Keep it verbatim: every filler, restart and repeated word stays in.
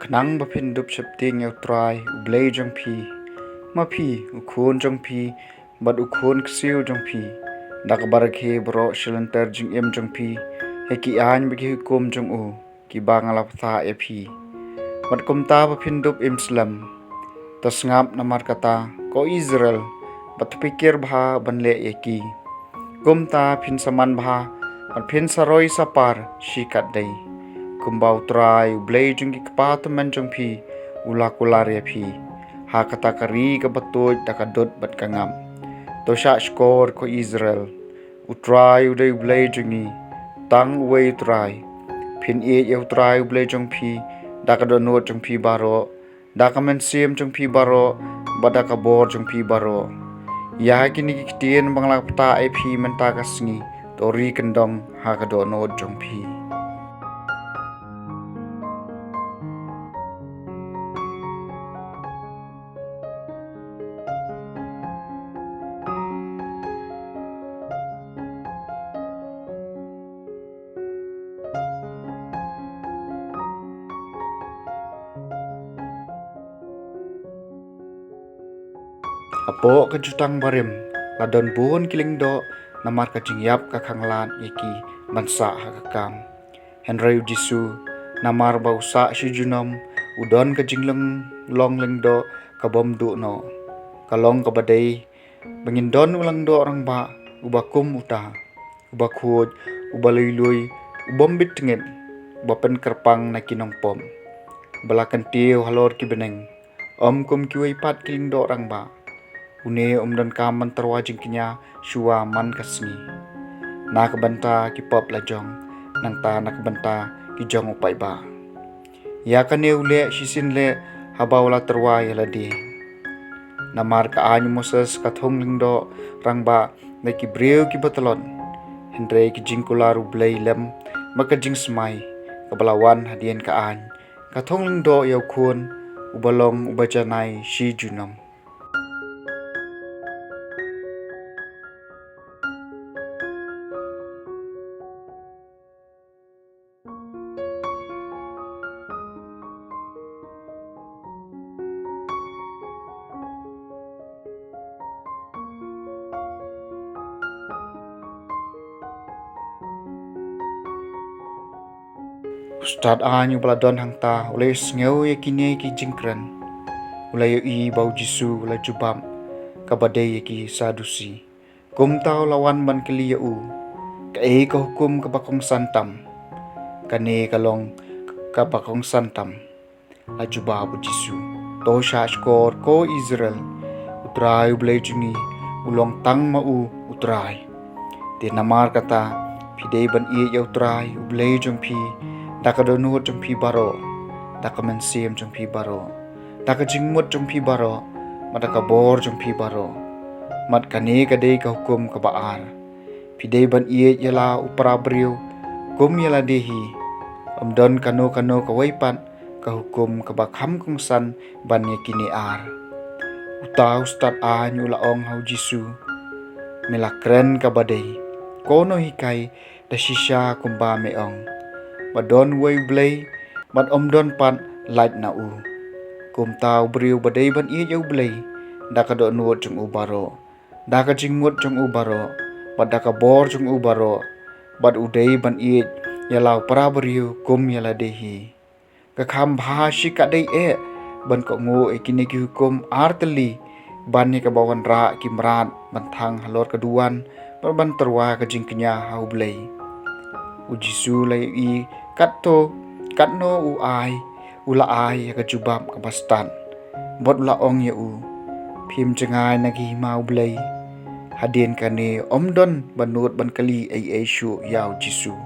Khnang ba phin dup sheptieng ïa U Trai U Blei jong phi, ma phi, u khun jong phi bad u khun ksiew jong phi, da kaba rakhe baroh shi lynter jingim jong phi ïa ki aiñ bad ki hukum jong u, kiba nga la bthah ïa phi, bad kumta ba phin dup im slem. To sngap, namar kata, ko Israel, bad to pyrkhat bha ban leh ïa ki. Kumta phin sa man bha bad phin sa roi sa par shikatdei, kumba U Trai U Blei jong ki kpa tymmen jong phi u la kular ïa phi ha kata ka ri kaba tuid da ka dud bad ka ngap. To shahshkor, ko Israel, U Trai u dei U Blei jong ngi, tang uwei U Trai. Phin ïeit ïa U Trai U Blei jong phi da ka dohnud jong phi baroh, da ka mynsiem jong phi baroh, bad da ka bor jong phi baroh. Ïa kine ki ktien ba nga la bthah ïa phi mynta ka sngi, to ri kyndong ha ka dohnud jong phi. Hapoh ka jutang barim la don bun ki lyngdoh, namar ka jingïap ka khanglad ïa ki ban sah ha ka kam. Hynrei U Jisu, namar ba u sah shi junom, u don ka jinglong, long lyngdoh ka bym duh noh. Ka long kaba dei ba ngin don u lyngdoh rangbah uba kum uta, uba khuid, uba lui lui, u bym bit tngit, uba pynkyrpang na ki nongpop, uba la kyntiew halor ki bneng, ym kum kiwei pat ki lyngdoh rangbah. Une um donkam ban tyrwa jingkñia shuwa man ka sngi, na ka bynta ki pop la jong, nangta na ka bynta ki jong u paidbah. Ïa kane u leh shisien leh haba u la tyrwa ïa lade. Namar ka aiñ u Moses ka thung lyngdoh rangbah na ki briew kiba tlot, hynrei ki jingkular U Blei lem bad ka jingsmai kaba la wan hadien ka aiñ, ka thung lyngdoh ïa u Khun uba long uba janai shi junom. U stad aiñ uba la don hangta u la ïohsngew ïa kine ki jingkren. U la ïohi ba U Jisu u la jubab kaba dei ïa ki Sadusi. Kumta u la wan ban kylli ïa u, kaei ka hukum kaba kongsan tam? Kane ka long kaba kongsan tam, la jubab U Jisu. To shahshkor, ko Israel, U Trai U Blei jong ngi u long tang ma u U Trai. Te namar kata, phi dei ban ïeit ïa U Trai U Blei jong phi da ka dohnud jong phi baroh, da ka mynsiem jong phi baroh, da ka jingmut jong phi baroh, bad da ka bor jong phi baroh. Bad kane ka dei ka hukum kaba ar. Phi dei ban ïeit ïa la u para briew kum ïa lade hi. Ym don kano kano kawei pat ka hukum kaba kham kongsan ban ïa kine ar. Uta u stad aiñ u la ong ha U Jisu, me la kren kaba dei. Ko nonghikai, da shisha kumba me ong, ba don uwei U Blei, bad ym don pat lait na u. Kumta u briew ba dei ban ïeit ïa U Blei da ka dohnud jong u baroh, da ka jingmut jong u baroh, bad da ka bor jong u baroh, bad u dei ban ïeit ïa la u para briew kum ïa lade hi. Ka kham bha shikatdei eh ban kohnguh ïa kine ki hukum ar tylli ban ïa kaba wanrah ki mrad ban thang halor ka duwan bad ban tyrwa ka jingkñia ha U Blei. U Jisu la ïohi katto katno u ai, u la ai ïa ka jubab kaba stad, bad u la ong ïa u, phim jngai na ka hima U Blei. Hadien kane ym don ba nud ban kylli ei ei shuh ïa U Jisu.